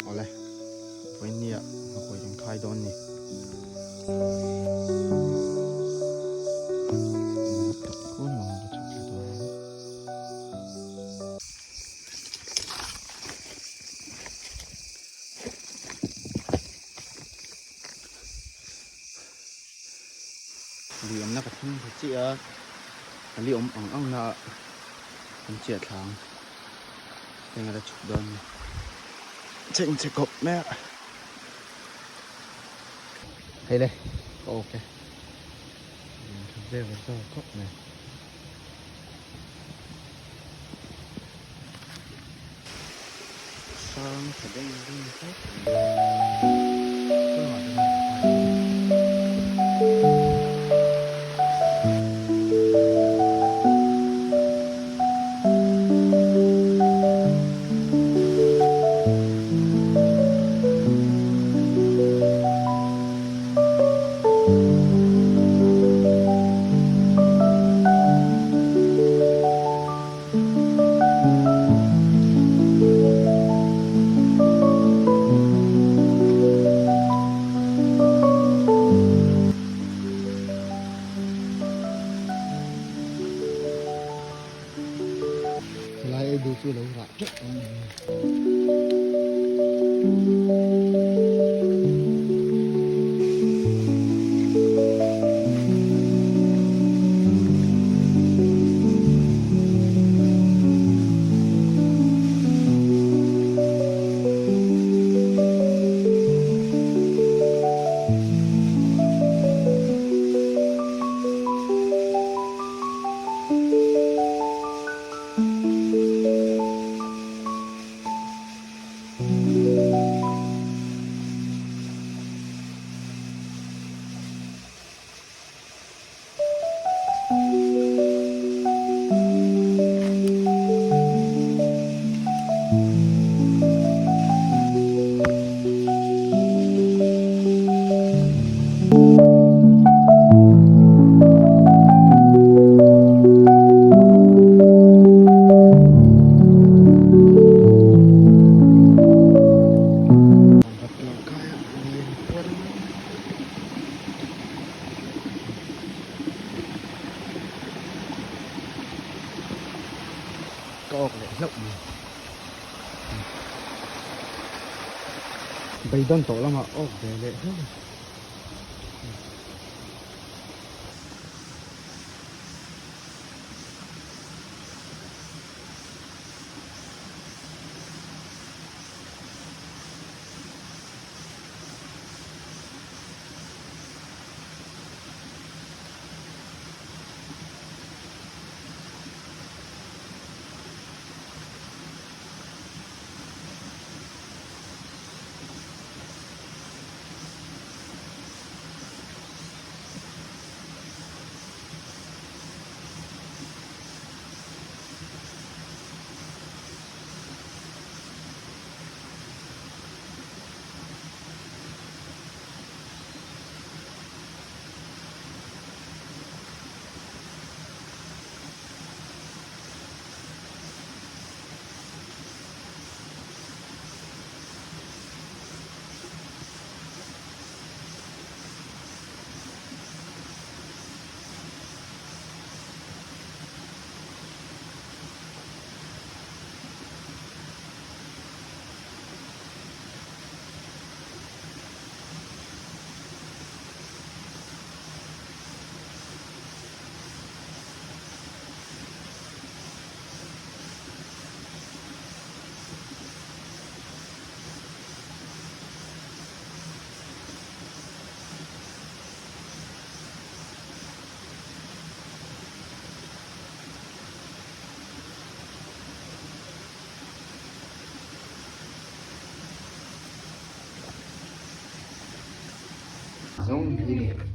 Awle, vawiin ah nghakuai kan khai dawn ni. Lui awmna ka thleng thla chiah a, a li awm ang ang na ah kan chiah thla ang heng a la chhuk dawn a ni chheng chhe khawp mai a hei le ka awk e tha vel zawk khawp mai. Sang tha deng deng khawp Helai ei duh chu lo rah teuh ang a ni. Ka awk leh hlauh mai. Beidawn tawh lamah awk ve leh hlauh a. Zawng hi ni.